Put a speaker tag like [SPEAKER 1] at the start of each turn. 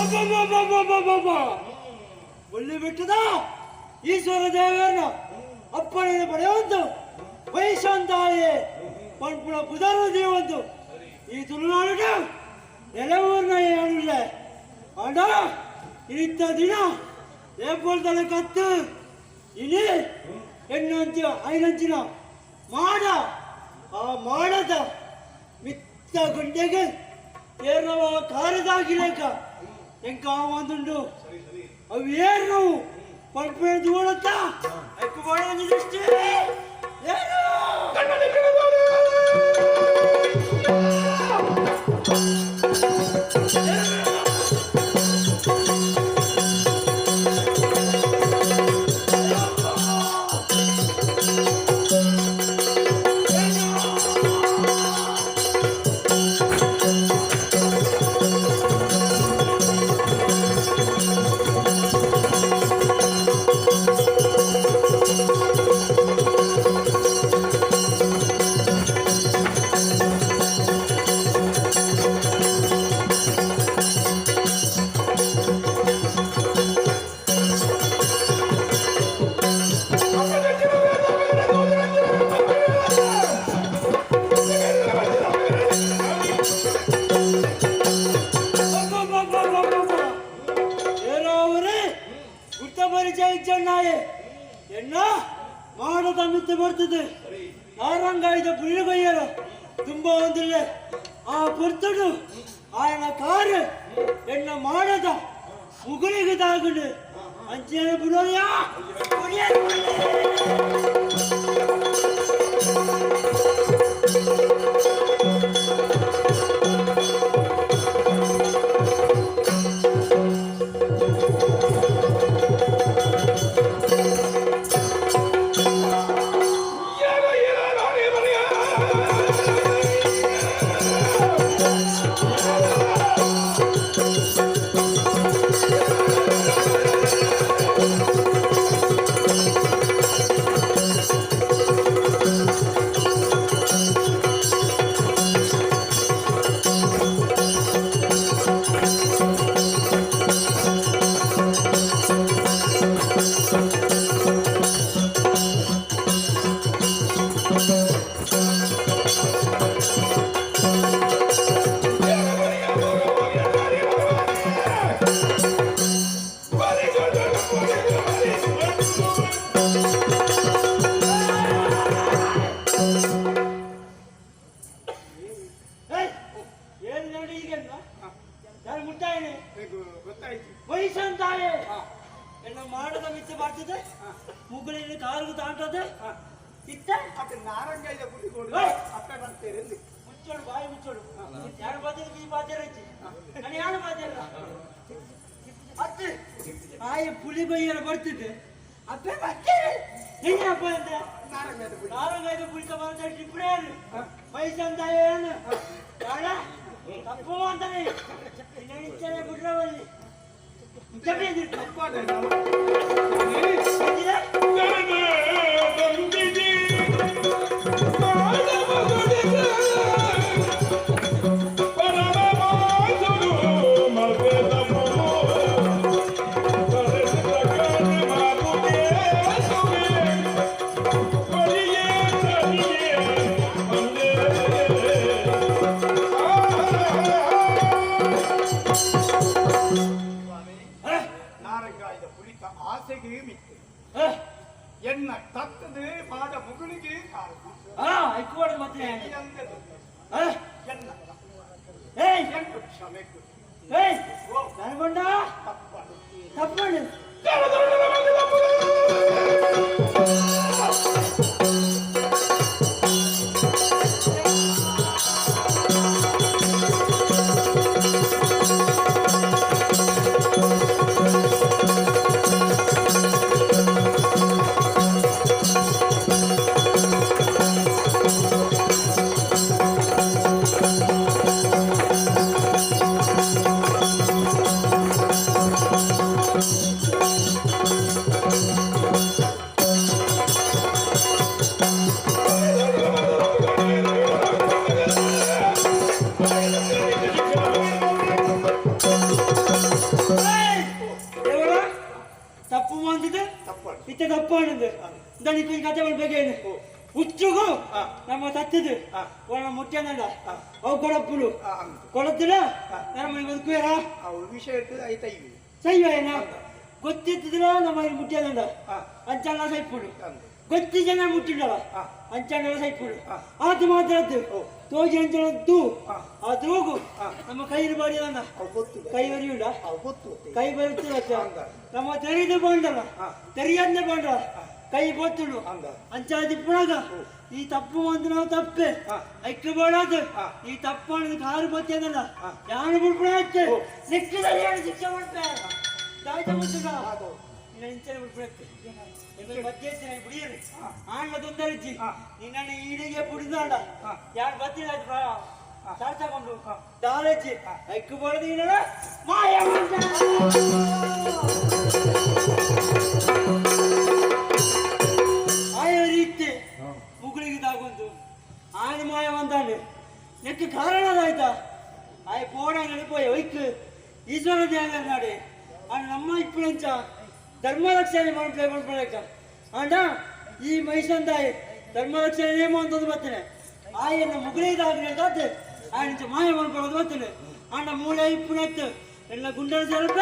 [SPEAKER 1] ಅಬ್ಬಬ್ಬಬ್ಬಬ್ಬಬ್ಬಬ್ಬ! ಒಳ್ಳೆ ಬಿಟ್ಟದ ಈಶ್ವರ ದೇವರನ್ನ ಅಪ್ಪಣೆಯನ್ನು ಪಡೆಯುವಂತು ವೈಶಾಂತಾಯೇ ಪಂಪುಣ ಪುದರ ದೇವಂತು ಈ ತುಳುನಾಡು ನೆಲವೂರ್ನ ಏನಿಲ್ಲ ಆಂಡ ಇತ್ತ ದಿನ ಏಪೋಲ್ ತಲೆ ಕತ್ತು ಇನಿ ಎಣ್ಣಂಚ ಐನಂಚಿನ ಮಾಡ ಆ ಮಾಡದ ಮಿತ್ತ ಗುಂಡೆಗೆ ಏರ್ನವ ಕಾರದಾಗಿಲೇಕ ಎಂಕ ಒಂದುಂಡು ಅವು ಏರ್ನವು ಪಂಪೆ ದೂಳತ್ತ ಎಕ್ಕು ಒಂಜಿ ದೃಷ್ಟಿ ಏನು. ಅಬ್ಬಬ್ಬಬ್ಬಬ್ಬಬ್ಬ. ಏನೋ ಅವರೇ ಗುರ್ತ ಪರಿಚಯ ಇಚ್ಚಣ್ಣಾಯೆ ಎಣ್ಣ ಮಾಡದ ಮಿತ್ತು ಬರ್ತದೆ ನಾರಂಗಾಯ್ದ ಪುಳ್ಳಿ ಕೊಯ್ಯರ ತುಂಬ ಒಂದಿಲ್ಲ ಆ ಪೊರ್ತುಡು ಆಯನ ಕಾರು ಎಣ್ಣ ಮಾಡದ ಮುಗುಳಿಗೆ ತಾಗುಂಡು ಅಂಚೆನ ಬಿಡೋಯಾ. ಏಯ್, ಏನು ನೋಡಿ ಈಗ ಯಾರು ಮುಟ್ಟಾಯನೆ
[SPEAKER 2] ಗೊತ್ತಾಯ್ತು.
[SPEAKER 1] ವಯಸ್ಸಂತಾಯೆ ಎನ್ನ ಮಾಡದ ಮಿಚ್ಚ ಬರ್ತದೆ ಮುಗುಳಿನ ಕಾರುಗು ತಾಂಟದೆ ಇತ್ತ.
[SPEAKER 2] ಅಕ್ಕ ನಾರಂಗಾಯ್ದ ಬುದ್ಧಿ ಕೊಡು.
[SPEAKER 1] ಏಯ್!
[SPEAKER 2] ಅಕ್ಕ ಬರ್ತೀರಿ ಎಂದು.
[SPEAKER 1] ಮುಚ್ಚೋಡು ಬಾಯಿ ಮುಚ್ಚೋಡು. ಯಾರು ಬಾಧ್ಯತೆ ಈ ಬಾಧ್ಯತೆ ರಚ್ಚಿ ನಾನು ಯಾರು ಬಾಧ್ಯತೆ ಅತ್ತೆ ಆಯ ಪುಲಿ ಬೈಯರ ಬರ್ತಿದ್ದೆ ಅಪ್ಪೆ ಬರ್ತೀರಿ ಏನಪ್ಪ ಅಂತ.
[SPEAKER 2] ನಾರಂಗಾಯ್ದ ಬುದ್ಧಿ.
[SPEAKER 1] ನಾರಂಗಾಯ್ದ ಪುಳಿತ ಬರ್ತಾ ಇಪ್ಪಡೇ ವಯಸ್ಸಂತಾಯ ಏನು ಯಾರ ತಪ್ಪು ಅಂತಾನೆ ಇಚ್ಚನೆ ಬಿಡ್ರವಲ್ಲಿ.
[SPEAKER 2] ತಪ್ಪಾದ. ಸ್ವಾಮಿ, ನಾರಂಗಾಯ್ದ ಪುಳಿತ ಆಸೆಗೆ ಮಿತ್ತು ಎನ್ನ ತತ್ತದು ಮಾಡ ಮುಗುಳಿಗೆ ಕಾರಣ.
[SPEAKER 1] ಹಾ ಐಕೋಡು ಮತ್ತೆ.
[SPEAKER 2] ಎಂದದು? ಎನ್ನ
[SPEAKER 1] ಏಯ್
[SPEAKER 2] ಎಂಟು ಕ್ಷಮೆ ಕೊಡಿ.
[SPEAKER 1] ಏಯ್ ನನ್ಗೊಂಡ
[SPEAKER 2] ತಪ್ಪದು.
[SPEAKER 1] ತಪ್ಪು. ದೇವರ ತಪ್ಪು ಬಂದಿದೆ.
[SPEAKER 2] ತಪ್ಪು.
[SPEAKER 1] ಇತ್ತ ತಪ್ಪಾನದು ದನಿக்கு ಕತೆ ಮಾಡ್ಬೇಕೇನು ಹುಚ್ಚುಗು ನಮ್ಮ ತತ್ತಿದು ಒಣ ಮುಖ್ಯನಲ್ಲ ಅವು ಕೊಡಪ್ಪುಲು ಕೊಡತ್ತಿಲ್ಲ ನಮ್ಮ ಬದುಕುವೇರ.
[SPEAKER 2] ಅವು ವಿಷಯ ಐತ ಇವು.
[SPEAKER 1] ಸೈವೇನ ಗೊತ್ತಿತ್ತಿದ್ರ ನಮ್ಮ ಮುಖ್ಯನಲ್ಲ ಅಂಚಲ್ಲ ಸೈಪುಡು ಗೊತ್ತಿ ಜನ ಮುಟ್ಟಿಡಲ್ಲ ಅಂಚಲ್ಲ ಸೈಪುಡು ಆತು ಮಾತ್ರ ತೋಜಿ ಅಂಚನ ತೂ ಆ ತೂಗು ನಮ್ಮ ಕೈಯಲ್ಲಿ ಬಾಡಿಯಲ್ಲ.
[SPEAKER 2] ಅವು ಗೊತ್ತು.
[SPEAKER 1] ಕೈ ಬರಿಯುಡ.
[SPEAKER 2] ಅವು ಗೊತ್ತು.
[SPEAKER 1] ಕೈ ಬರುತ್ತಿಲ್ಲ ನಮ್ಮ ತೆರೆದು ಬಂಡಲ್ಲ ತೆರೆಯಂದೆ ಬಂಡ ಕೈ ಗೊತ್ತುಡು ಅಂಚಾದಿ ಪುಣಗ ಈ ತಪ್ಪು ಒಂದು ನಾವು ತಪ್ಪೆ ಐಕ್ಯ ಬೇಡದು. ಈ ತಪ್ಪು ಅನ್ನೋದು ಕಾರು ಬತ್ತಿಯದಲ್ಲ ಯಾರು ಬಿಡ್ಬಿಡ ಸಿಕ್ಕಿದ ಏನು ಶಿಕ್ಷೆ ಮಾಡ್ತೆ ದಾಯ್ತ ಮುಚ್ಚುಗ ನಿನ್ನ ಇಂಚನೆ ಬಿಡ್ಬಿಡತ್ತೆ ಮಧ್ಯೆ ಬಿಡಿಯರು ಆಣ್ಲ ತೊಂದರೆ ನಿನ್ನನ್ನು ಈಡಿಗೆ ಬಿಡಿದಾಡ ಯಾರು ಬತ್ತಿಲ್ಲ ತಗೊಂಡು ದಾರಜ್ಜಿ ಐಕ್ಯ ಬೇಡದು ನಿನ್ನ ಮಾಯ ಆಯ ರೀತಿ ಮುಗುಳಿಗೆ ತಾಗೊಂದು ಆನೆ ಮಾಯ ಬಂದಾನೆ ನೆಕ್ಕೆ ಕಾರಣದಾಯ್ತಾ ಆಯ ಪೋಣ ಪೋಯ ಒಯ್ಕ್ ಈಶ್ವರ ಧ್ಯಾನ ನಾಡೆ ಆಂಡ ನಮ್ಮ ಇಪ್ಪುಳಂಚ ಧರ್ಮ ರಕ್ಷಣೆ ಮಾಡ್ಪ್ಲೆ ಮಾಡ್ಕೊಳಕ ಆಂಡ ಈ ಮೈಸಂದಾಯ ಧರ್ಮ ರಕ್ಷಣೆ ನೇಮ ಅಂತಂದು ಬರ್ತೇನೆ ಆಯನ ಮುಗುಳಿದಾಗ್ಲಿ ಆಯನ ಮಾಯ ಮಾಡ್ಕೊಳ್ಳೋದು ಬರ್ತೇನೆ ಆಂಡ ಮೂಳೆ ಇಪ್ಪುಣತ್ತು ಎಲ್ಲ ಗುಂಡನ ಸೇರಪ್ಪ.